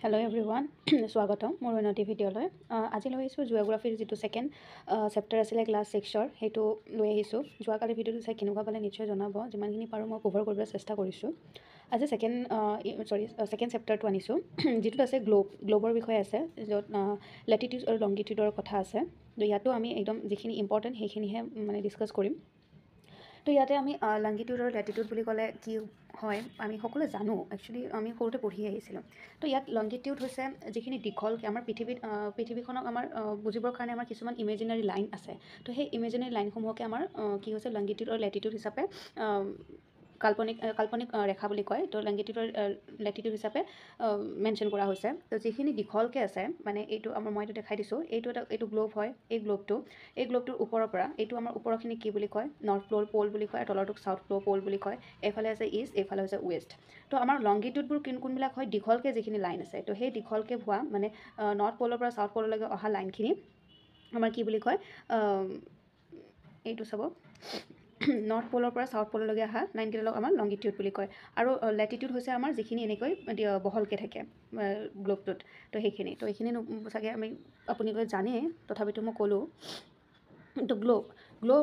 Hello' everyone, স্বাগতম মোৰ উন্নতি ভিডিঅ'লৈ। আজি লৈ আহিছোঁ জিঅ'গ্ৰাফীৰ যিটো ছেকেণ্ড চেপ্টাৰ আছিলে ক্লাছ ছিক্সৰ, সেইটো লৈ আহিছোঁ। যোৱাকালি ভিডিঅ'টো চাই কেনেকুৱা পালে নিশ্চয় জনাব। যিমানখিনি পাৰোঁ মই কভাৰ কৰিবলৈ চেষ্টা কৰিছোঁ। আজি ছেকেণ্ড চৰি ছেকেণ্ড চেপ্টাৰটো আনিছোঁ, যিটোত আছে গ্ল'ব, গ্ল'বৰ বিষয়ে আছে, য'ত লেটিটিউড আৰু লংগিটিউডৰ কথা আছে। তো ইয়াতো আমি একদম যিখিনি ইম্পৰ্টেণ্ট সেইখিনিহে মানে ডিছকাছ কৰিম। তো ইয়াতে আমি লংগিটিউড আৰু লেটিটিউড বুলি ক'লে কি হয় আমি সকলোৱে জানো, একচুৱেলি আমি সৰুতে পঢ়ি আহিছিলোঁ। তো ইয়াত লংগিটিউড হৈছে যিখিনি দীঘল আমাৰ পৃথিৱীত, পৃথিৱীখনক আমাৰ বুজিবৰ কাৰণে আমাৰ কিছুমান ইমেজিনাৰী লাইন আছে। তো সেই ইমেজিনাৰী লাইনসমূহকে আমাৰ কি হৈছে লংগিটিউড আৰু লেটিটিউড হিচাপে কাল্পনিক ৰেখা বুলি কয়। তো লংগিটিউডৰ লেটিটিউড হিচাপে মেনশ্যন কৰা হৈছে। তো যিখিনি দীঘলকৈ আছে, মানে এইটো আমাৰ মই এইটো দেখাই দিছোঁ, এইটো এটা এইটো গ্ল'ব হয়। এই গ্ল'বটোৰ ওপৰৰ পৰা এইটো আমাৰ ওপৰখিনি কি বুলি কয়, নৰ্থ প'ল প'ল বুলি কয়, আৰু তলৰটোক চাউথ প'ল বুলি কয়। এইফালে আছে ইষ্ট, এইফালে হৈছে ৱেষ্ট। তো আমাৰ লংগিটিউডবোৰ কোনবিলাক হয়, দীঘলকৈ যিখিনি লাইন আছে, তো সেই দীঘলকৈ হোৱা মানে নৰ্থ প'লৰ পৰা চাউথ প'ললৈকে অহা লাইনখিনি আমাৰ কি বুলি কয়, এইটো চাব, নৰ্থ প'লৰ পৰা চাউথ প'ললৈকে অহা লাইনকেইডালক আমাৰ লংগিটিউড বুলি কয়। আৰু লেটিটিউড হৈছে আমাৰ যিখিনি এনেকৈ বহলকৈ থাকে গ্ল'বটোত, তো সেইখিনি। তো এইখিনি চাগে আমি আপোনালোকে জানেই, তথাপিতো মই ক'লোঁ। তো গ্ল'ব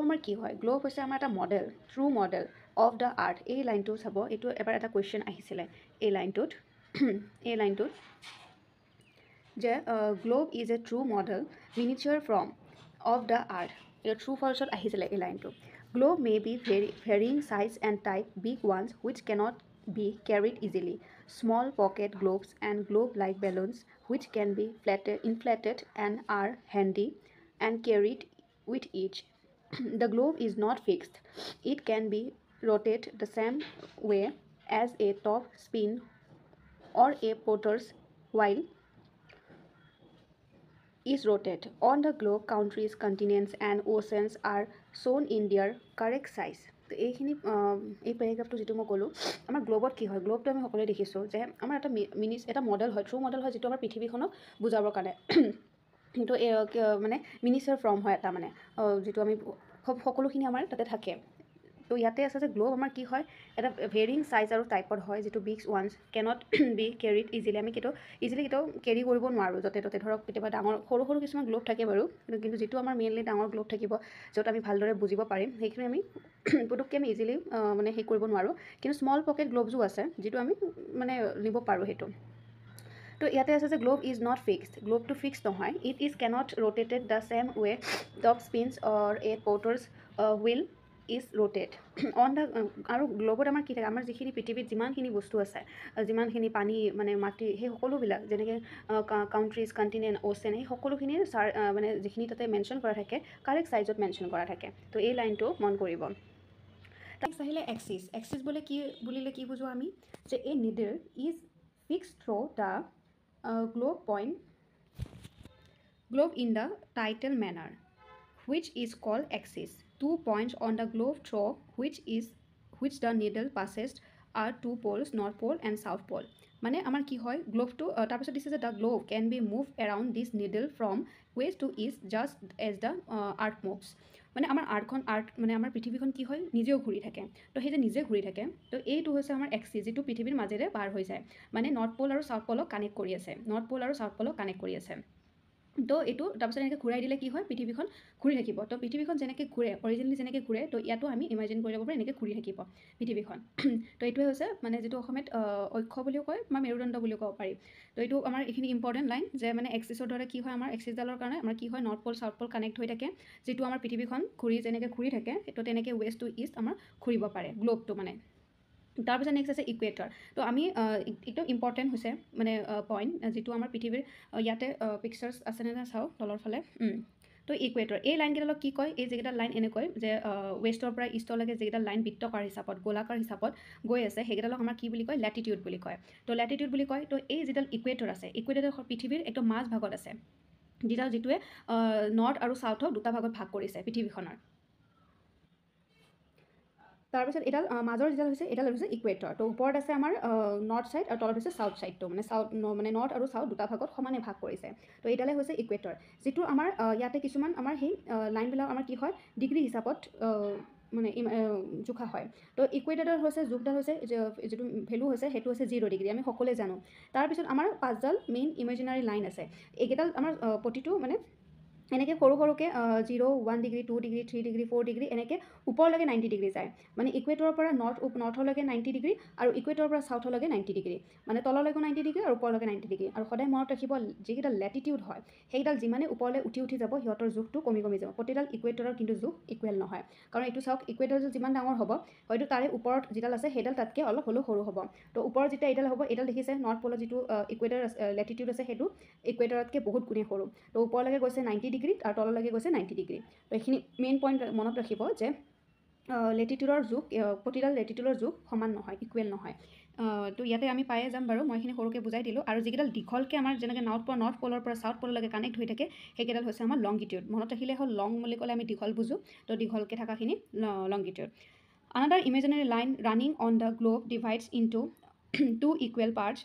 আমাৰ কি হয়, গ্ল'ব হৈছে আমাৰ এটা model, true model of the earth. এই লাইনটো চাব, এইটো এবাৰ এটা কুৱেশ্যন আহিছিলে এই লাইনটোত যে globe is a true model miniature form of the earth। এইটো ট্ৰু ফলছত আহিছিলে এই লাইনটো। Globe may be very varying size and type, big ones which cannot be carried easily, small pocket globes and globe-like balloons which can be inflated and are handy and carried with ease. The globe is not fixed. It can be rotated the same way as a top spin or a potter's wheel is rotated. On the globe, countries, continents and oceans are shown in their correct size. তো এইখিনি এই পেৰাগ্ৰাফটো যিটো মই ক'লোঁ, আমাৰ গ্ল'বত কি হয়, গ্ল'বটো আমি সকলোৱে দেখিছোঁ যে আমাৰ এটা মিনি এটা মডেল হয়, ট্ৰু মডেল হয়, যিটো আমাৰ পৃথিৱীখনক বুজাবৰ কাৰণে। কিন্তু এই মানে মিনিচাৰ ফৰ্ম হয় এটা, মানে যিটো আমি সকলোখিনি আমাৰ তাতে থাকে। তো ইয়াতে আছে যে গ্ল'ব আমাৰ কি হয়, এটা ভেৰিং চাইজ আৰু টাইপত হয়, যিটো big ones cannot B carried easily. আমি কেতিয়াও ইজিলি কেতিয়াও কেৰি কৰিব নোৱাৰোঁ য'তে ত'তে। ধৰক কেতিয়াবা ডাঙৰ সৰু সৰু কিছুমান গ্ল'ব থাকে বাৰু, কিন্তু যিটো আমাৰ মেইনলি ডাঙৰ গ্ল'ব থাকিব য'ত আমি ভালদৰে বুজিব পাৰিম, সেইখিনি আমি পুটুককৈ আমি ইজিলি মানে সেই কৰিব নোৱাৰোঁ। কিন্তু স্মল পকেট গ্ল'বছো আছে যিটো আমি মানে নিব পাৰোঁ সেইটো। তো ইয়াতে আছে যে globe is not fixed, গ্ল'বটো fix নহয়। It is cannot rotated the same way top spins or a potter's wheel is rotate on the. আৰু গ্ল'বত আমাৰ কি থাকে, আমাৰ যিখিনি পৃথিৱীত যিমানখিনি বস্তু আছে, যিমানখিনি পানী মানে মাটি, সেই সকলোবিলাক যেনেকৈ কাউণ্ট্ৰিজ, কণ্টিনেণ্ট, অ'চেন, সেই সকলোখিনিৰ চাৰ মানে যিখিনি তাতে মেনশ্যন কৰা থাকে, কাৰেক্ট চাইজত মেনশ্যন কৰা থাকে। তো এই লাইনটো মন কৰিব। নেক্সট আহিলে এক্সিছ। এক্সিছ বোলে কি বুলিলে কি বুজোঁ আমি, যে a needle is fix through the globe point globe in the title manner, which is called axis. 2 points on the globe through which the needle passes are two poles, north pole and south pole. মানে আমাৰ কি হয় গ্ল'বটো, তাৰপিছত দিছে যে the globe can be move around this needle from west to east just as the earth moves. মানে আমাৰ আৰ্থখন, আৰ্থ মানে আমাৰ পৃথিৱীখন কি হয়, নিজেও ঘূৰি থাকে। তো সেই যে নিজে ঘূৰি থাকে, তো এইটো হৈছে আমাৰ এক্সিছ, যিটো পৃথিৱীৰ মাজেৰে পাৰ হৈ যায়, মানে নৰ্থ প'ল আৰু চাউথ প'লক কানেক্ট কৰি আছে, নৰ্থ প'ল আৰু চাউথ প'লক কানেক্ট কৰি আছে। তো এইটো তাৰপিছত এনেকৈ ঘূৰাই দিলে কি হয়, পৃথিৱীখন ঘূৰি থাকিব। তো পৃথিৱীখন যেনেকৈ ঘূৰে, অৰিজিনেলি যেনেকৈ ঘূৰে, তো ইয়াতো আমি ইমেজিন কৰি ল'ব পাৰোঁ এনেকৈ ঘূৰি থাকিব পৃথিৱীখন। তো এইটোৱে হৈছে মানে যিটো অসমীয়াত অক্ষ বুলিও কয় বা মেৰুদণ্ড বুলিও ক'ব পাৰি। তো এইটো আমাৰ এইখিনি ইম্পৰ্টেণ্ট লাইন যে মানে এক্সিছৰ দ্বাৰা কি হয়, আমাৰ এক্সিছডালৰ কাৰণে আমাৰ কি হয়, north pole south pole connect হৈ থাকে, যিটো আমাৰ পৃথিৱীখন ঘূৰি যেনেকৈ ঘূৰি থাকে, সেইটো তেনেকৈ ৱেষ্ট টু ইষ্ট আমাৰ ঘূৰিব পাৰে গ্ল'বটো মানে। তাৰপিছত নেক্সট আছে ইকুৱেটৰ। তো আমি একদম ইম্পৰ্টেণ্ট হৈছে মানে পইণ্ট, যিটো আমাৰ পৃথিৱীৰ ইয়াতে পিকচাৰ্ছ আছেনে নাই চাওঁ তলৰ ফালে। তো ইকুৱেটৰ এই লাইনকেইডালক কি কয়, এই যিকেইটা লাইন এনেকৈ যে ৱেষ্টৰ পৰা ইষ্টলৈকে যিকেইটা লাইন বৃত্তকাৰ হিচাপত গোলাকাৰ হিচাপত গৈ আছে, সেইকেইডালক আমাৰ কি বুলি কয়, লেটিটিউড বুলি কয়। তো লেটিটিউড বুলি কয়। তো এই যিডাল ইকুৱেটৰ আছে, ইকুৱেটৰ পৃথিৱীৰ একদম মাজ ভাগত আছে, যিটোৱে নৰ্থ আৰু চাউথক দুটা ভাগত ভাগ কৰিছে পৃথিৱীখনৰ। তাৰপিছত এডাল মাজৰ যিডাল হৈছে, এডাল হৈছে ইকুৱেটৰ। তো ওপৰত আছে আমাৰ নৰ্থ ছাইড আৰু তলত হৈছে চাউথ ছাইডটো, মানে চাউথ মানে নৰ্থ আৰু চাউথ দুটা ভাগত সমানে ভাগ কৰিছে। তো এইডালে হৈছে ইকুৱেটৰ, যিটো আমাৰ ইয়াতে কিছুমান আমাৰ সেই লাইনবিলাক আমাৰ কি হয়, ডিগ্ৰী হিচাপত মানে জোখা হয়। তো ইকুৱেটৰৰ হৈছে জোখডাল হৈছে, যিটো ভেলু হৈছে সেইটো হৈছে 0 ডিগ্ৰী, আমি সকলোৱে জানো। তাৰপিছত আমাৰ পাঁচডাল মেইন ইমেজিনাৰী লাইন আছে। এইকেইডাল আমাৰ প্ৰতিটো মানে এনেকৈ সৰু সৰুকৈ 0, 1 degree, 2 degree, 3 degree, 4 degree, এনেকৈ ওপৰলৈকে 90 ডিগ্ৰী যায়। মানে ইকুৱেটৰৰ পৰা নৰ্থলৈকে 90 ডিগ্ৰী আৰু ইকুৱেটৰৰ পৰা চাউথলৈকে 90 ডিগ্ৰী। মানে তললৈকেও 90 ডিগ্ৰী আৰু ওপৰলৈকে 90 ডিগ্ৰী। আৰু সদায় মনত ৰাখিব, যিকেইডাল লেটিটিউড হয় সেইকেইডাল যিমানে ওপৰলৈ উঠি উঠি যাব, সিহঁতৰ জোখটো কমি কমি যাব। প্ৰতিডাল ইকুৱেটৰৰ কিন্তু জোখ ইকুৱেল নহয়। কাৰণ এইটো চাওক, ইকুৱেটৰ যিমান ডাঙৰ হ'ব, হয়তো তাৰে ওপৰত যিডাল আছে সেইডাল তাতকৈ অলপ হ'লেও সৰু হ'ব। তো ওপৰত যেতিয়া এইডাল হ'ব, এইডাল দেখিছে, নৰ্থ প'লত যিটো ইকুৱেটৰ লেটিটিউড আছে সেইটো ইকুৱেটৰতকৈ বহুত গুণে সৰু। তো ওপৰলৈকে গৈছে 90 ডিগ্ৰী আৰু তললৈকে গৈছে 90 ডিগ্ৰী। তো এইখিনি মেইন পইণ্ট মনত ৰাখিব যে লেটিটিউডৰ জোখ, প্ৰতিডাল লেটিটিউডৰ জোখ সমান নহয়, ইকুৱেল নহয়। তো ইয়াতে আমি পায়ে যাম বাৰু, মই এইখিনি সৰুকৈ বুজাই দিলোঁ। আৰু যিকেইডাল দীঘলকৈ আমাৰ যেনেকৈ নৰ্থ প'লৰ পৰা চাউথ প'ললৈকে কানেক্ট হৈ থাকে, সেইকেইডাল হৈছে আমাৰ লংগিটিউড। মনত ৰাখিলে হ'ল, লং বুলি ক'লে আমি দীঘল বুজোঁ। তো দীঘলকৈ থকাখিনি longitude. Another imaginary line running on the globe divides into two equal parts.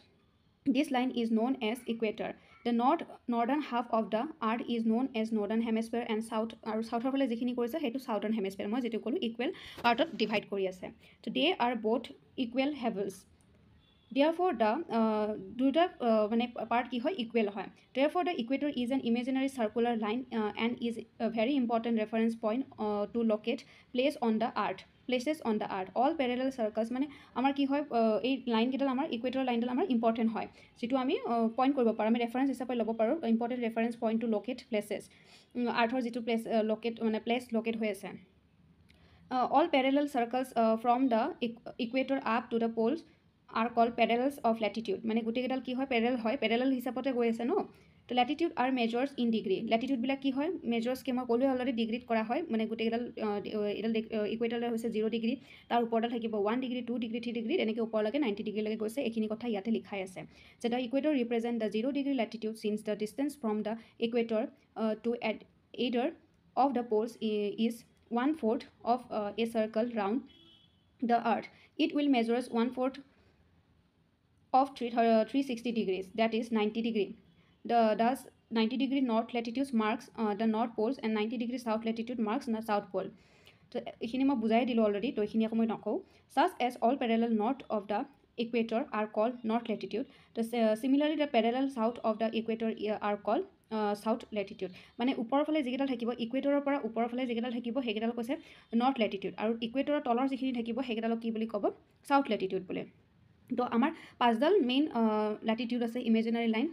This line is known as equator. The northern half of the earth is known as northern hemisphere and south আৰু চাউথৰ ফালে যিখিনি কৰিছে সেইটো southern হেমিস্ফিয়াৰ। মই যিটো ক'লোঁ, equal পাৰ্টত divide কৰি আছে। তো they are both equal halves. Therefore the দুটা মানে পাৰ্ট কি হয়, ইকুৱেল হয়। Therefore, the equator is an imaginary circular line and is a very important reference point to locate place on the earth, places on the earth. All parallel circles, মানে আমাৰ কি হয়, এই লাইনকেইডাল আমাৰ ইকুৱেটৰ লাইনডাল আমাৰ ইম্পৰ্টেণ্ট হয়, যিটো আমি পইণ্ট কৰিব পাৰোঁ, আমি ৰেফাৰেঞ্চ হিচাপে ল'ব পাৰোঁ, important reference point to locate places, আৰ্থৰ যিটো প্লেচ লোকেট, মানে প্লেচ লোকেট হৈ আছে। All parallel circles from the equator up to the poles are called parallels of latitude. মানে গোটেইকেইডাল কি হয়, পেৰেলেল হয়, পেৰেলেল হিচাপতে গৈ আছে ন। তো latitude are measures in degree. লেটিটিউডবিলাক কি হয়, মেজৰ্ছকে মই ক'লোৱে অলৰেডি, ডিগ্ৰীত কৰা হয়। মানে গোটেইকেইডাল, এইডাল ইকুৱেটৰডাল হৈছে 0 ডিগ্ৰী, তাৰ ওপৰডাল থাকিব 1 degree, 2 degree, 3 degree, এনেকৈ ওপৰলৈকে 90 ডিগ্ৰীলৈকে গৈছে। এইখিনি কথা ইয়াতে লিখাই আছে যে the equator represent the 0 degree latitude, since the distance from the equator to at either of the poles is one fourth of a circle round the earth, it will measures one fourth of 360 degrees, that is 90 degree. The thus 90 degree north latitude marks the north poles and 90 degree south latitude marks the south pole. তো এইখিনি মই বুজাই দিলোঁ already, তো এইখিনি আকৌ মই নকওঁ। Such as all parallel north of the equator are called north latitude, তো similarly the parallel south of the equator are called south latitude. মানে ওপৰৰ ফালে যিকেইডাল থাকিব, ইকুৱেটৰৰ পৰা ওপৰৰ ফালে যিকেইডাল থাকিব সেইকেইডাল কৈছে নৰ্থ লেটিটিউড আৰু ইকুৱেটৰৰ তলৰ যিখিনি থাকিব সেইকেইডালক কি বুলি ক'ব? চাউথ লেটিটিউড বোলে। তো আমাৰ পাঁচডাল মেইন লেটিটিউড আছে, imaginary line,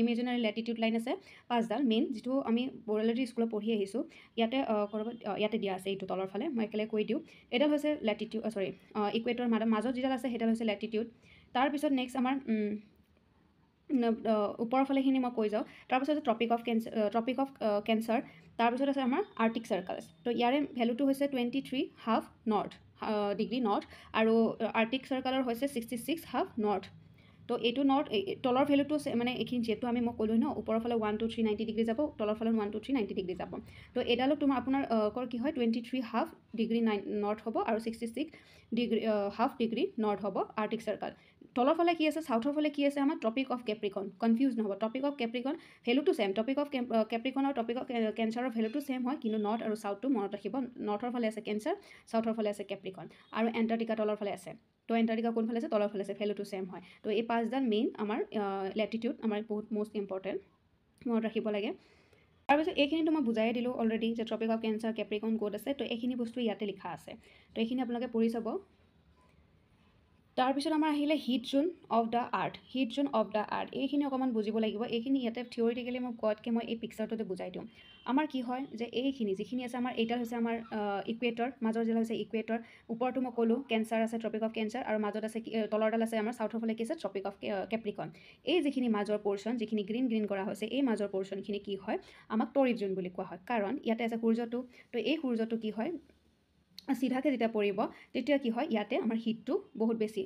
imaginary latitude line আছে পাঁচডাল মেইন, যিটো আমি অলৰেডি স্কুলত পঢ়ি আহিছোঁ। ইয়াতে ক'ৰবাত ইয়াতে দিয়া আছে, এইটো তলৰ ফালে মই একেলগে কৈ দিওঁ। এইডাল হৈছে লেটিটিউড, চৰি, ইকুৱেটৰ মাজত যিডাল আছে সেইডাল হৈছে লেটিটিউড। তাৰপিছত নেক্সট আমাৰ ওপৰৰ ফালেখিনি মই কৈ যাওঁ। তাৰপিছত Tropic of Cancer, তাৰপিছত আছে আমাৰ আৰ্টিক চাৰ্কলছ। তো ইয়াৰে ভেলুটো হৈছে 23.5 north degree north আৰু আৰ্টিক চাৰ্কলৰ হৈছে 66.5 নৰ্থ। তো এইটো নৰ্থ তলৰ ভেলুটো, মানে এইখিনি যিহেতু আমি মই ক'লোঁ ন, ওপৰৰ ফালে 1, 2, 3, 90 degree যাব, তলৰ ফালে 1, 2, 3, 90 degree যাব। তো এইডালত তোমাৰ আপোনাৰ কি হয়, 23.5 degree nine north হ'ব আৰু 66 degree half degree north হ'ব আৰ্টিক চাৰ্কল। তলৰ ফালে কি আছে, চাউথৰ ফালে কি আছে আমাৰ? Tropic of Capricorn. কনফিউজ নহ'ব, ট্ৰপিক অফ কেপ্ৰিকন ভেলুটো ছেম। ট্ৰপিক অফ কেপ্ৰিকন আৰু ট্ৰপিক অফ কেঞ্চাৰৰ ভেলুটো ছেম হয়, কিন্তু নৰ্থ আৰু চাউথটো মনত ৰাখিব। নৰ্থৰ ফালে আছে কেঞ্চাৰ, চাউথৰ ফালে আছে কেপ্ৰিকন আৰু এণ্টাৰ্টিকা তলৰ ফালে আছে। তো এণ্টাৰ্টিকা কোনফালে আছে? তলৰ ফালে আছে, ভেলুটো ছেম হয়। তো এই পাঁচডাল মেইন আমাৰ লেটিটিউড আমাৰ বহুত মষ্ট ইম্পৰ্টেণ্ট, মনত ৰাখিব লাগে। তাৰপিছত এইখিনিতো মই বুজাই দিলোঁ অলৰেডি যে ট্ৰপিক অফ কেঞ্চাৰ, কেপ্ৰিকন ক'ত আছে। তো এইখিনি বস্তু ইয়াতে লিখা আছে, তো এইখিনি আপোনালোকে পঢ়ি চাব। তাৰপিছত আমাৰ আহিলে heat zone of the earth. Heat zone of the earth, এইখিনি অকণমান বুজিব লাগিব। এইখিনি ইয়াতে থিয়ৰিটিকেলি মই কোৱাতকৈ মই এই পিকচাৰটোতে বুজাই দিওঁ। আমাৰ কি হয় যে এইখিনি যিখিনি আছে আমাৰ, এইডাল হৈছে আমাৰ ইকুৱেটৰ, মাজৰ যিডাল হৈছে ইকুৱেটৰ। ওপৰটো মই ক'লোঁ কেঞ্চাৰ আছে, ট্ৰপিক অফ কেঞ্চাৰ, আৰু মাজত আছে কি, তলৰডাল আছে আমাৰ চাউথৰ ফালে কি আছে? Tropic of Capricorn. এই যিখিনি মাজৰ পৰ্চন, যিখিনি গ্ৰীণ গ্ৰীণ কৰা হৈছে, এই মাজৰ পৰ্চনখিনি কি হয়, আমাক টৰিড জোন বুলি কোৱা হয়। কাৰণ ইয়াতে আছে সূৰ্যটো। তো এই সূৰ্যটো কি হয়, চিধাকৈ যেতিয়া পৰিব তেতিয়া কি হয়, ইয়াতে আমাৰ হিটটো বহুত বেছি,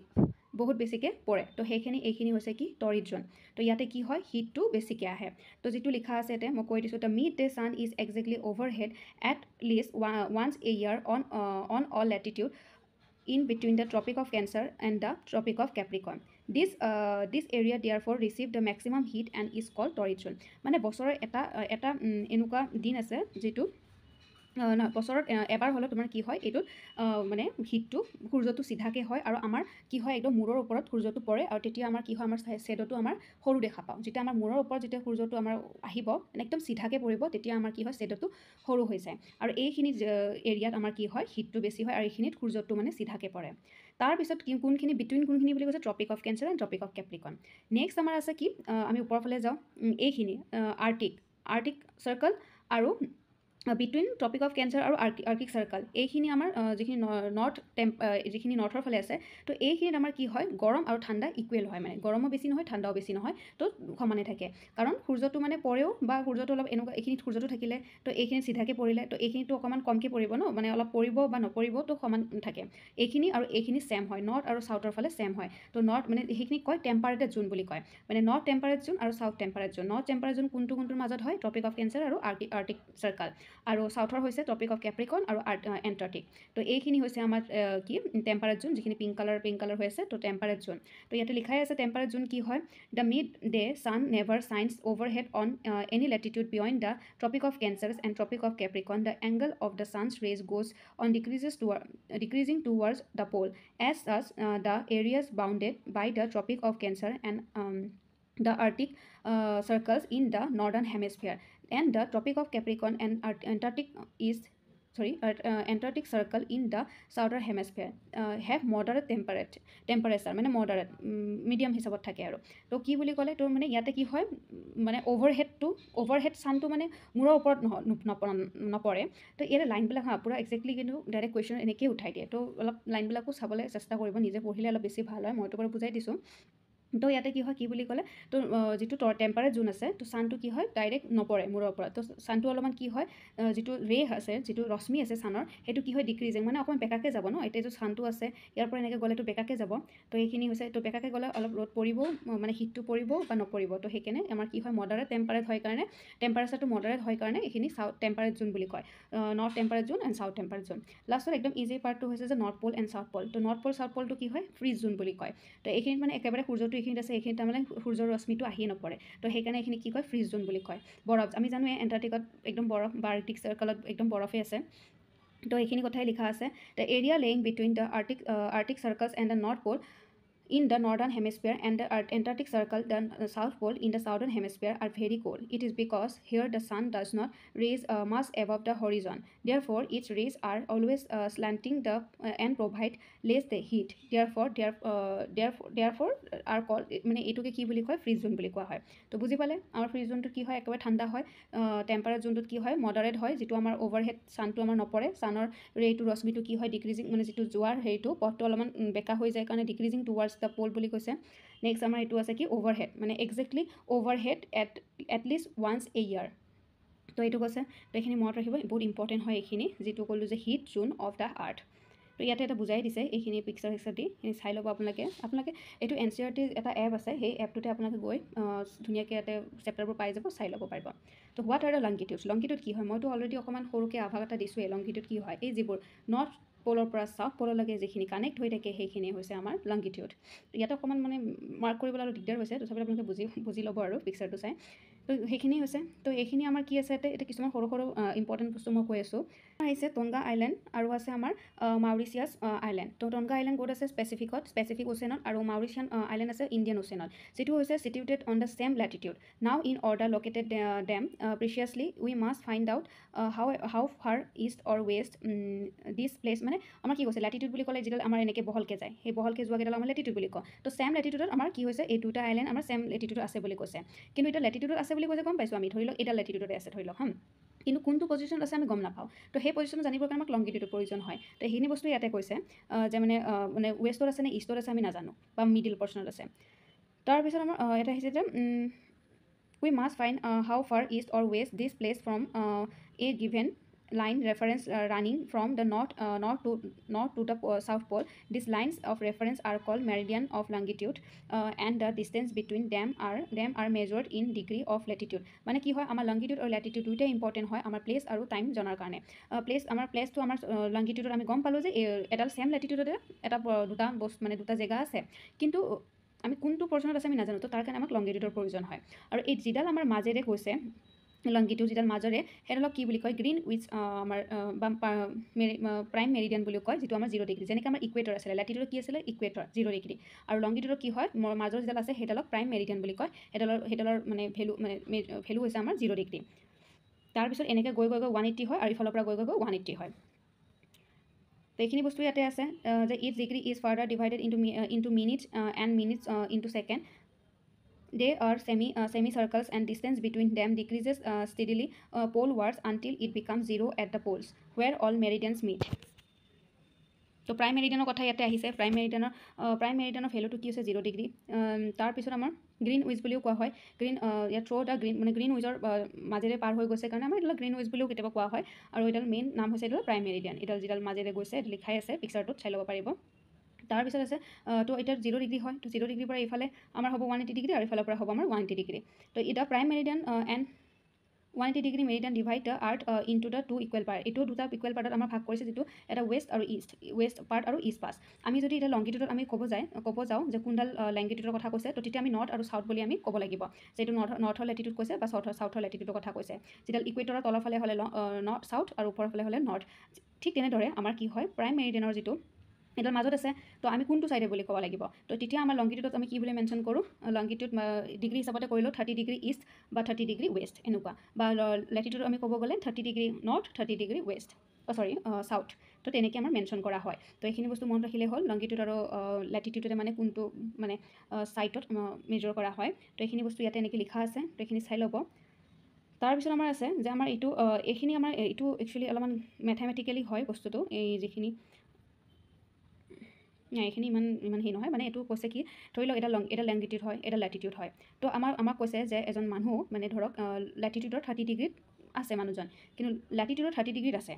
বহুত বেছিকৈ পৰে। তো সেইখিনি, এইখিনি হৈছে কি, টৰিড জোন। তো ইয়াতে কি হয়, হিটটো বেছিকৈ আহে। তো যিটো লিখা আছে ইয়াতে মই কৈ দিছোঁ। The mid day sun is exactly overhead at least once a year on all latitude in between the Tropic of Cancer and the Tropic of Capricorn. This area therefore receive the maximum heat and is called torrid zone. মানে বছৰৰ এটা এটা এনেকুৱা দিন আছে যিটো নহয়, বছৰত এবাৰ হ'লেও তোমাৰ কি হয়, এইটোত মানে হিটটো, সূৰ্যটো চিধাকৈ হয় আৰু আমাৰ কি হয়, একদম মূৰৰ ওপৰত সূৰ্যটো পৰে আৰু তেতিয়া আমাৰ কি হয়, আমাৰ শ্বেড'টো আমাৰ সৰু দেখা পাওঁ। যেতিয়া আমাৰ মূৰৰ ওপৰত যেতিয়া সূৰ্যটো আমাৰ আহিব, মানে একদম চিধাকৈ পৰিব, তেতিয়া আমাৰ কি হয়, শ্বেড'টো সৰু হৈ যায়। আৰু এইখিনি এৰিয়াত আমাৰ কি হয়, হিটটো বেছি হয় আৰু এইখিনিত সূৰ্যটো মানে চিধাকৈ পৰে। তাৰপিছত কি, কোনখিনি বিটুইন কোনখিনি বুলি কৈছে? Tropic of Cancer and Tropic of Capricorn. Next আমাৰ আছে কি, আমি ওপৰৰ ফালে যাওঁ, এইখিনি আৰ্টিক চাৰ্কল আৰু বিটুইন ট্ৰপিক অফ কেঞ্চাৰ আৰু আৰ্টিক চাৰ্কল, এইখিনি আমাৰ যিখিনি নৰ্থ টেম্প, যিখিনি নৰ্থৰ ফালে আছে, তো এইখিনিত আমাৰ কি হয়, গৰম আৰু ঠাণ্ডা ইকুৱেল হয়, মানে গৰমো বেছি নহয়, ঠাণ্ডাও বেছি নহয়, তো সমানে থাকে। কাৰণ সূৰ্যটো মানে পৰেও বা সূৰ্যটো অলপ এনেকুৱা, এইখিনিত সূৰ্যটো থাকিলে তো এইখিনিত চিধাকৈ পৰিলে তো এইখিনিতো অকণমান কমকৈ পৰিব ন, মানে অলপ পৰিব বা নপৰিব, তো সমান থাকে এইখিনি আৰু এইখিনি ছেম হয়, নৰ্থ আৰু চাউথৰ ফালে ছেম হয়। তো নৰ্থ মানে সেইখিনিক কয় টেম্পাৰেটেড জোন বুলি কয়, মানে নৰ্থ টেম্পাৰেট জোন আৰু south temperate zone. North temperate zone কোনটো কোনটোৰ মাজত হয়? ট্ৰপিক অফ কেঞ্চাৰ আৰু আৰ্টিক চাৰ্কল, আৰু চাউথৰ হৈছে ট্ৰপিক অফ কেপ্ৰিকন আৰু এণ্টাৰ্কটিক। তো এইখিনি হৈছে আমাৰ কি টেম্পাৰেট জোন, যিখিনি পিংক কালাৰ হৈ আছে, তো টেম্পাৰেট জোন। তো ইয়াতে লিখাই আছে টেম্পাৰেট জোন কি হয়। The mid day sun never shines overhead on any latitude beyond the Tropic of Cancer and Tropic of Capricorn. The angle of the sun's rays goes on decreasing towards the pole. As such, the areas bounded by the Tropic of Cancer and the Arctic circles in the northern hemisphere and the Tropic of Capricorn and Antarctic is sorry Antarctic circle in the southern hemisphere have moderate temperature, মানে moderate, medium হিচাপত থাকে। আৰু তো কি বুলি ক'লে, তো মানে ইয়াতে কি হয়, মানে অ'ভাৰহেড ছানটো মানে মূৰৰ ওপৰত নপৰে। তো ইয়াতে লাইনবিলাক হা পূৰা একজেক্টলি কিন্তু ডাইৰেক্ট কুৱেশ্যন এনেকৈয়ে উঠাই দিয়ে। তো অলপ লাইনবিলাকো চাবলৈ চেষ্টা কৰিব, নিজে পঢ়িলে অলপ বেছি ভাল হয়, মইতো বাৰু বুজাই দিছোঁ। তো ইয়াতে কি হয়, কি বুলি ক'লে, তো যিটো টেম্পাৰেট জোন আছে, তো ছানটো কি হয়, ডাইৰেক্ট নপৰে মূৰৰ ওপৰত। তো ছানটো অলপমান কি হয়, যিটো ৰে আছে, যিটো ৰশ্মি আছে ছানৰ, সেইটো কি হয়, ডিক্ৰিজিং, মানে অকণমান বেকাকৈ যাব ন। এতিয়া যিটো ছানটো আছে, ইয়াৰ পৰা এনেকৈ গ'লেতো বেকাকৈ যাব। তো এইখিনি হৈছে, তো বেকাকৈ গ'লে অলপ ৰ'দ পৰিব, মানে হিটটো পৰিব বা নপৰিব। তো সেইকাৰণে আমাৰ কি হয়, মডাৰেট টেম্পাৰেট হয় কাৰণে, টেম্পাৰেচাৰটো মডাৰেট হয় কাৰণে এইখিনি চাউথ টেম্পাৰেট জোন বুলি কয়, north temperate zone and south temperate zone. লাষ্টত একদম ইজি পাৰ্টটো হৈছে যে north pole and south pole. তো নৰ্থ প'ল, চাউথ প'লটো কি হয়, ফ্ৰিজ জোন বুলি কয়। তো এইখিনিত মানে একেবাৰে সূৰ্যটো এইখিনিত আছে, এইখিনিত তাৰমানে সূৰ্যৰ ৰশ্মিটো আহিয়ে নপৰে। তো সেইকাৰণে এইখিনি কি কয়, ফ্ৰিজ জোন বুলি কয়। বৰফ আমি জানোৱে, এণ্টাৰ্কটিকত একদম বৰফ বা আৰ্কটিক চাৰ্কলত একদম বৰফেই আছে। তো এইখিনি কথাই লিখা আছে। The area lying between the Arctic circles and the North Pole in the northern hemisphere and the Antarctic Circle, the South Pole in the southern hemisphere are very cold. It is because here the sun does not raise much above the horizon. Therefore, its rays are always slanting the and provide less the heat. Therefore are called, মানে এইটোকে কি বুলি কয়, fridge জোন বুলি কোৱা হয়। তো বুজি পালে, আমাৰ ফ্ৰিজ জোনটো কি হয়, একেবাৰে ঠাণ্ডা হয়। টেম্পাৰেট জোনটোত কি হয়, মডাৰেট হয়, যিটো আমাৰ অ'ভাৰহেড ছানটো আমাৰ নপৰে। ছানৰ ৰেটো, ৰশ্মিটো কি হয়, ডিক্ৰিজিং, মানে যিটো যোৱাৰ হেৰিটো পথটো অলপমান বেকা হৈ যায় কাৰণে ডিক্ৰিজিং টুৱাৰ্ডছ the প'ল বুলি কৈছে। নেক্সট আমাৰ এইটো আছে কি, অ'ভাৰহেড, মানে exactly overhead at least once a year. তো এইটো কৈছে। তো এইখিনি মনত ৰাখিব, বহুত ইম্পৰ্টেণ্ট হয় এইখিনি, যিটো ক'লোঁ যে heat zone of the earth. তো ইয়াতে এটা বুজাই দিছে এইখিনি পিকচাৰ চিকচাৰ দি, এইখিনি চাই ল'ব আপোনালোকে। আপোনালোকে এইটো এনচিইআৰটিৰ এটা এপ আছে, সেই এপটোতে আপোনালোকে গৈ ধুনীয়াকৈ ইয়াতে চেপ্টাৰবোৰ পাই যাব, চাই ল'ব পাৰিব। তো what are the longitudes? Longitude কি হয়? মইতো অলৰেডি অকণমান সৰুকৈ আভাস এটা দিছোঁৱেই। লংগিটিউড কি হয়? এই যিবোৰ নৰ্থ প'লৰ পৰা চাউথ প'ললৈকে যিখিনি কানেক্ট হৈ থাকে, সেইখিনি হৈছে আমাৰ লংগিটিউড। ইয়াতে অকণমান মানে মাৰ্ক কৰিবলৈ অলপ দিগদাৰ হৈছে, তথাপি আপোনালোকে বুজি ল'ব আৰু পিকচাৰটো চাই। তো সেইখিনি হৈছে। তো এইখিনি আমাৰ কি আছে ইয়াতে? এতিয়া কিছুমান সৰু সৰু ইম্পৰ্টেণ্ট বস্তু মই কৈ আছোঁ। আহিছে টংগা আইলেণ্ড আৰু আছে আমাৰ মাউৰিচিয়াছ আইলেণ্ড। তো টংগা আইলেণ্ড ক'ত আছে? পেচিফিক অ'চেনত, আৰু মাউৰিচিয়ান আইলেণ্ড আছে ইণ্ডিয়ান অ'চেনত, যিটো হৈছে situated on the same latitude. Now, in order located them precisely, we must find out how far east or west this place. মানে আমাৰ কি কৈছে, লেটিটিউড বুলি ক'লে যিডাল আমাৰ এনেকৈ বহলকৈ যায়, সেই বহলকৈ যোৱাকেইডাল আমাৰ লেটিটিউড বুলি কওঁ। তো ছেম লেটিটিউডত আমাৰ কি হৈছে, এই দুটা আইলেণ্ড আমাৰ ছেম লেটিটিউডত আছে বুলি কৈছে। কিন্তু এতিয়া লেটিটিউডত আছে বুলি কৈছে, গম পাইছোঁ আমি, ধৰি লওক এইডাল লেটিটিউডতে আছে ধৰি লওক হাম, কিন্তু কোনটো পজিশ্যনত আছে আমি গম নাপাওঁ। তো সেই পজিশ্যন জানিবৰ কাৰণে আমাক লংগিটিউডৰ প্ৰয়োজন হয়। তো সেইখিনি বস্তু ইয়াতে কৈছে যে মানে ৱেষ্টত আছে নে ইষ্টত আছে আমি নাজানো, বা মিডিল পৰ্চনত আছে। তাৰপিছত আমাৰ এটা আহিছে যে we must find how far east or west this place from a given line reference running from the north to the south pole. These lines of reference are called meridian of longitude and the distance between them are measured in degree of latitude. মানে কি হয়, আমাৰ longitude আৰু Latitude দুয়োটাই important হয় আমাৰ place আৰু time জনাৰ কাৰণে। প্লেচ, আমাৰ প্লেচটো আমাৰ লংগিটিউডত আমি গম পালোঁ যে এডাল ছেম লেটিটিউডতে এটা দুটা বস্তু, মানে দুটা জেগা আছে, কিন্তু আমি কোনটো পৰ্চনত আছে আমি নাজানো। তো তাৰ কাৰণে আমাক লংগিটিউডৰ প্ৰয়োজন হয়। আৰু এই যিডাল আমাৰ মাজেৰে গৈছে লংগিটিউড যিডাল মাজৰে সেইডালক কি বুলি কয়, গ্ৰীণ উইচ আমাৰ বা প্ৰাইম মেৰিডিয়ান বুলিও কয়, যিটো আমাৰ 0 ডিগ্ৰী। যেনেকৈ আমাৰ ইকুৱেটৰ আছিলে, লেটিটিউডত কি আছিলে, ইকুৱেটৰ 0 ডিগ্ৰী, আৰু লংগিটিউডত কি হয়, মাজৰ যিডাল আছে সেইডালক প্ৰাইম মেৰিডিয়ান বুলি কয়। সেইডালৰ মানে ভেলু, মানে ভেলু হৈছে আমাৰ 0 ডিগ্ৰী। তাৰপিছত এনেকৈ গৈ গৈ গৈ 180 হয়, আৰু ইফালৰ পৰা গৈ গৈ গৈ 180 হয়। তো এইখিনি বস্তু ইয়াতে আছে যে each degree is further divided into minutes and minutes into second. They are semicircles and distance between them decreases steadily polewards until it becomes 0 at the poles where all meridians meet. তো prime মেৰিডিয়ানৰ কথা ইয়াতে আহিছে। Prime মেৰিডিয়ানৰ ভেলুটো কি হৈছে, 0 degree. তাৰপিছত আমাৰ green wish বুলিও কোৱা হয়। গ্ৰীণ ইয়াত থ্ৰ' the green, মানে গ্ৰীণ উইচৰ মাজেৰে পাৰ হৈ গৈছে কাৰণে আমাৰ এইডাল গ্ৰীণ উইচ বুলিও কেতিয়াবা কোৱা হয়। আৰু এইডাল মেইন নাম হৈছে এইডাল প্ৰাইম মেৰিডিয়ান। এইডাল যিডাল মাজেৰে গৈছে এইটো লিখাই আছে, পিকচাৰটোত চাই ল'ব পাৰিব। তাৰপিছত আছে তো এতিয়া 0 ডিগ্ৰী হয়, তো 0 ডিগ্ৰীৰ পৰা এইফালে আমাৰ হ'ব 180 ডিগ্ৰী, আৰু এইফালৰ পৰা হ'ব আমাৰ 180 ডিগ্ৰী। তো এতিয়া prime meridian and 180 degree meridian divide the earth into the 2 equal part. এইটো দুটা ইকুৱেল পাৰ্টত আমাৰ ভাগ কৰিছে, যিটো এটা ৱেষ্ট আৰু ইষ্ট, ৱেষ্ট পাৰ্ট আৰু ইষ্ট পাৰ্ট। আমি যদি এতিয়া লংগিটিউডত আমি ক'ব যাওঁ যে কোনডাল লেংগিটিউডৰ কথা কৈছে, তো তেতিয়া আমি নৰ্থ আৰু চাউথ বুলি আমি ক'ব লাগিব, যে এইটো নৰ্থৰ লেটিটিউড কৈছে বা চাউথৰ লেটিটিউডৰ কথা কৈছে। যিডাল ইকুৱেটৰৰ তলৰ ফালে হ'লে নৰ্থ চাউথ আৰু ওপৰৰ ফালে হ'লে নৰ্থ। ঠিক তেনেদৰে আমাৰ কি হয়, প্ৰাইম মেৰিডিয়ানৰ যিটো এডাল মাজত আছে, তো আমি কোনটো চাইডে বুলি ক'ব লাগিব। তো তেতিয়া আমাৰ লংগিটিউডত আমি কি বুলি মেনশ্যন কৰোঁ, লংগিটিউড ডিগ্ৰী হিচাপতে কৰিলোঁ 30 ডিগ্ৰী ইষ্ট বা 30 ডিগ্ৰী ৱেষ্ট এনেকুৱা, বা লেটিটিউড আমি ক'ব গ'লে 30 degree north, 30 degree west, sorry south. তো তেনেকৈ আমাৰ মেনশ্যন কৰা হয়। তো এইখিনি বস্তু মনত ৰাখিলে হ'ল, লংগিটিউড আৰু লেটিটিউডতে মানে কোনটো মানে ছাইটত মেজৰ কৰা হয়। তো এইখিনি বস্তু ইয়াতে এনেকৈ লিখা আছে, তো এইখিনি চাই ল'ব। তাৰপিছত আমাৰ আছে যে আমাৰ এইটো এইখিনি আমাৰ এইটো একচুৱেলি অলপমান মেথেমেটিকেলি হয় বস্তুটো, এই যিখিনি এইখিনি ইমান ইমান সেই নহয়, মানে এইটো কৈছে কি, ধৰি লওক এটা লেংগিটিউড হয়, এটা লেটিটিউড হয়। তো আমাক কৈছে যে এজন মানুহ মানে ধৰক লেটিটিউডৰ 30 ডিগ্ৰীত আছে মানুহজন, কিন্তু লেটিটিউডৰ 30 ডিগ্ৰীত আছে।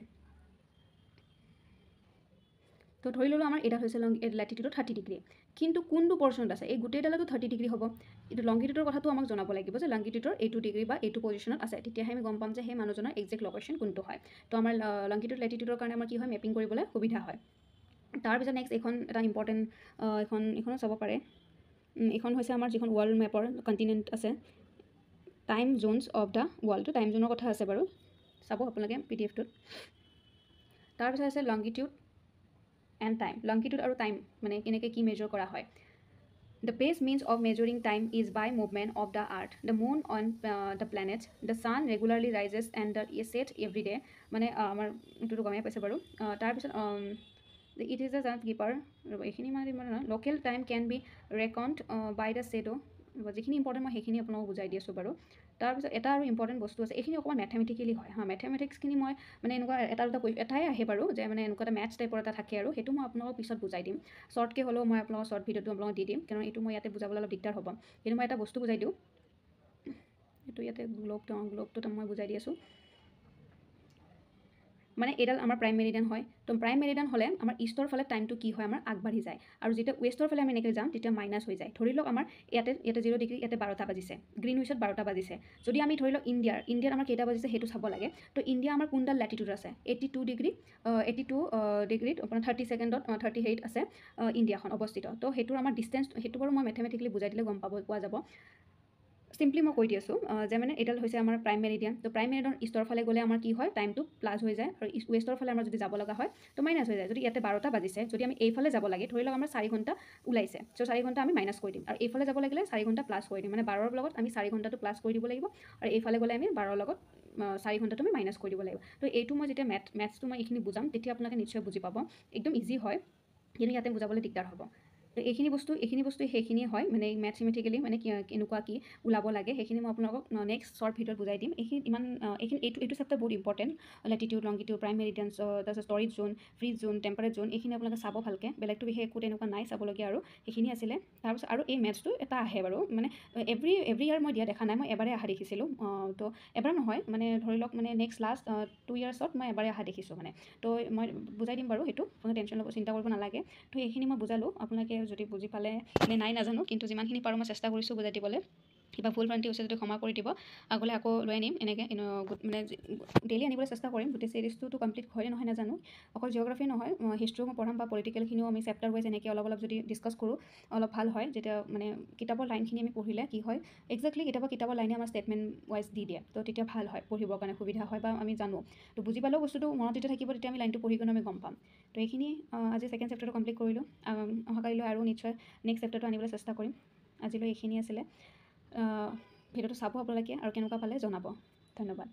তো ধৰি ল'লোঁ আমাৰ এটা হৈছে লেটিটিউডৰ 30 ডিগ্ৰী, কিন্তু কোনটো পৰ্চনত আছে, এই গোটেইডালতো 30 ডিগ্ৰী হ'ব। এইটো লংগিটিউডৰ কথাটো আমাক জনাব লাগিব যে লংগিটিউডৰ এইটো ডিগ্ৰী বা এইটো পজিশ্যনত আছে, তেতিয়াহে আমি গম পাম যে সেই মানুহজনৰ একজেক্ট লোকেশ্যন কোনটো হয়। তো আমাৰ লংগিটিউড লেটিটিউডৰ কাৰণে আমাৰ কি হয়, মেপিং কৰিবলৈ সুবিধা হয়। তাৰপিছত নেক্সট এইখন এটা ইম্পৰ্টেণ্ট এইখনো চাব পাৰে। এইখন হৈছে আমাৰ যিখন ৱৰ্ল্ড মেপৰ কণ্টিনেণ্ট আছে, time zones of the world, time জ'নৰ কথা আছে বাৰু, চাব আপোনালোকে PDF-টোত। তাৰপিছত আছে লংগিটিউড এণ্ড টাইম। লংগিটিউড আৰু টাইম মানে কেনেকৈ কি মেজৰ কৰা হয়। The best means of measuring time is by movement of the earth, the moon on the planets. The sun regularly rises and the set every day. মানে আমাৰ এইটোতো গমেই পাইছে বাৰু। তাৰপিছত it is the keeper, এইখিনি মানে local time can be reckoned by the shadow. যিখিনি ইম্পৰ্টেণ্ট মই সেইখিনি আপোনালোকক বুজাই দি আছোঁ বাৰু। তাৰপিছত এটা আৰু ইম্পৰ্টেণ্ট বস্তু আছে, এইখিনি অকণমান মেথেমেটিকেলি হয়। হা, মেথেমেটিক্সখিনি মই মানে এনেকুৱা এটা দুটা এটাই আহে বাৰু, যে মানে এনেকুৱা এটা মেথছ টাইপৰ এটা থাকে আৰু সেইটো মই আপোনালোকক পিছত বুজাই দিম। শ্বৰ্টকৈ হ'লেও মই আপোনালোকক শ্বৰ্ট ভিডিঅ'টো আপোনালোকক দি দিম, কাৰণ এইটো মই ইয়াতে বুজাবলৈ অলপ দিগদাৰ হ'ব। কিন্তু মই এটা বস্তু বুজাই দিওঁ, এইটো ইয়াতে গ্ল'বটোত মই বুজাই দি আছোঁ। মানে এইডাল আমাৰ প্ৰাইম মেৰিডিয়ান হয়, তো প্ৰাইম মেৰিডিয়ান হ'লে আমাৰ ইষ্টৰ ফালে টাইমটো কি হয়, আমাৰ আগবাঢ়ি যায়, আৰু যেতিয়া ৱেষ্টৰ ফালে আমি এনেকৈ যাম তেতিয়া মাইনাছ হৈ যায়। ধৰি লওক আমাৰ ইয়াতে 0 ডিগ্ৰী, ইয়াতে 12টা বাজিছে, গ্ৰীণ উইচত 12টা বাজিছে। যদি আমি ধৰি লওক ইণ্ডিয়াত আমাৰ কেইটা বাজিছে সেইটো চাব লাগে। তো ইণ্ডিয়া আমাৰ কোনডাল লেটিটিউড আছে, 82 ডিগ্ৰী, 82 ডিগ্ৰীত আপোনাৰ 30 ছেকেণ্ডত 38 আছে ইণ্ডিয়াখন অৱস্থিত। তো সেইটোৰ আমাৰ ডিষ্টেঞ্চ, সেইটো বাৰু মই মেথেমেটিকেলি বুজাই দিলে গম পোৱা যাব। চিম্পলি মই কৈ দি আছোঁ যে মানে এইডাল হৈছে আমাৰ প্ৰাইম মেৰিডিয়ান। তো প্ৰাইম মেৰিডিয়ান ইষ্টৰ ফালে গ'লে আমাৰ কি হয়, টাইমটো প্লাছ হৈ যায়, আৰু ৱেষ্টৰ ফালে আমাৰ যদি যাব লগা হয় তো মাইনাছ হৈ যায়। যদি ইয়াতে 12টা বাজিছে, যদি আমি এইফালে যাব লাগে, ধৰি লওক আমাৰ 4 ঘণ্টা ওলাইছে, চ' 4 ঘণ্টা আমি মাইনাছ কৰি দিম, আৰু এইফালে যাব লাগিলে 4 ঘণ্টা প্লাছ কৰি দিম, মানে 12ৰ লগত আমি 4 ঘণ্টাটো প্লাছ কৰি দিব লাগিব, আৰু এইফালে গ'লে আমি 12ৰ লগত 4 ঘণ্টাটো আমি মাইনাছ কৰি দিব লাগিব। তো এইটো মই যেতিয়া মেথছটো মই এইখিনি বুজাম তেতিয়া আপোনালোকে নিশ্চয় বুজি পাব, একদম ইজি হয়, কিন্তু ইয়াতে বুজাবলৈ দিগদাৰ হ'ব। তো এইখিনি বস্তু সেইখিনিয়ে হয়, মানে মেথমেটিকেলি মানে কেনেকুৱা কি ওলাব লাগে সেইখিনি মই আপোনালোকক নেক্সট শ্বৰ্ট ভিডিঅ'ত বুজাই দিম। এইখিনি ইমান এইখিনি এইটো চেপ্টাৰ বহুত important, latitude, longitude, prime meridians, তাৰপিছত torrid zone, freeze zone, temperate zone, এইখিনি আপোনালোকে চাব ভালকৈ, বেলেগটো বিশেষ একো তেনেকুৱা নাই চাবলগীয়া আৰু সেইখিনি আছিলে। তাৰপিছত আৰু এই মেথছটো এটা আহে বাৰু, মানে এভৰি ইয়াৰ মই দিয়া দেখা নাই, মই এবাৰে অহা দেখিছিলোঁ। তো এবাৰ নহয়, মানে ধৰি লওক মানে নেক্সট লাষ্ট 2 ইয়াৰ্ছত মই এবাৰে অহা দেখিছোঁ মানে। তো মই বুজাই দিম বাৰু, সেইটো আপোনালোকে টেনশ্যন ল'ব, চিন্তা কৰিব নালাগে। তো এইখিনি মই বুজালোঁ, আপোনালোকে যদি বুজি পালে নে নাই নাজানো, কিন্তু যিমানখিনি পাৰোঁ মই চেষ্টা কৰিছোঁ বুজাই দিবলৈ। কিবা ভুল ভ্ৰান্তি হৈছে যদি ক্ষমা কৰি দিব। আগলৈ আকৌ লৈ আনিম এনেকৈ, মানে ডেইলি আনিবলৈ চেষ্টা কৰিম। গোটেই চিৰিজটোতো কমপ্লিট হয়নে নহয় নাজানো। অকল জিঅ'গ্ৰাফী নহয়, হিষ্ট্ৰীও মই পঢ়াম বা পলিটিকেলখিনিও আমি চেপ্টাৰ ৱাইজ এনেকৈ অলপ অলপ যদি ডিছকাছ কৰোঁ, অলপ ভাল হয়। যেতিয়া মানে কিতাপৰ লাইনখিনি আমি পঢ়িলে কি হয়, একজেক্টলি কেতিয়াবা কিতাপৰ লাইনে আমাৰ ষ্টেটমেণ্ট ৱাইজ দি দিয়ে, তো তেতিয়া ভাল হয়, পঢ়িবৰ কাৰণে সুবিধা হয় বা আমি জানো তো বুজি পালেও বস্তুটো মনত যেতিয়া থাকিব, তেতিয়া আমি লাইনটো পঢ়ি কিনে আমি গম পাম। তো এইখিনি আজি ছেকেণ্ড চেপ্টাৰটো কমপ্লিট কৰিলোঁ। অহাকালিলৈ আৰু নিশ্চয় নেক্সট চেপ্টাৰটো আনিবলৈ চেষ্টা কৰিম। আজিলৈ এইখিনি আছিলে। ভিডিঅ'টো চাব আপোনালোকে আৰু কেনেকুৱা পালে জনাব। ধন্যবাদ।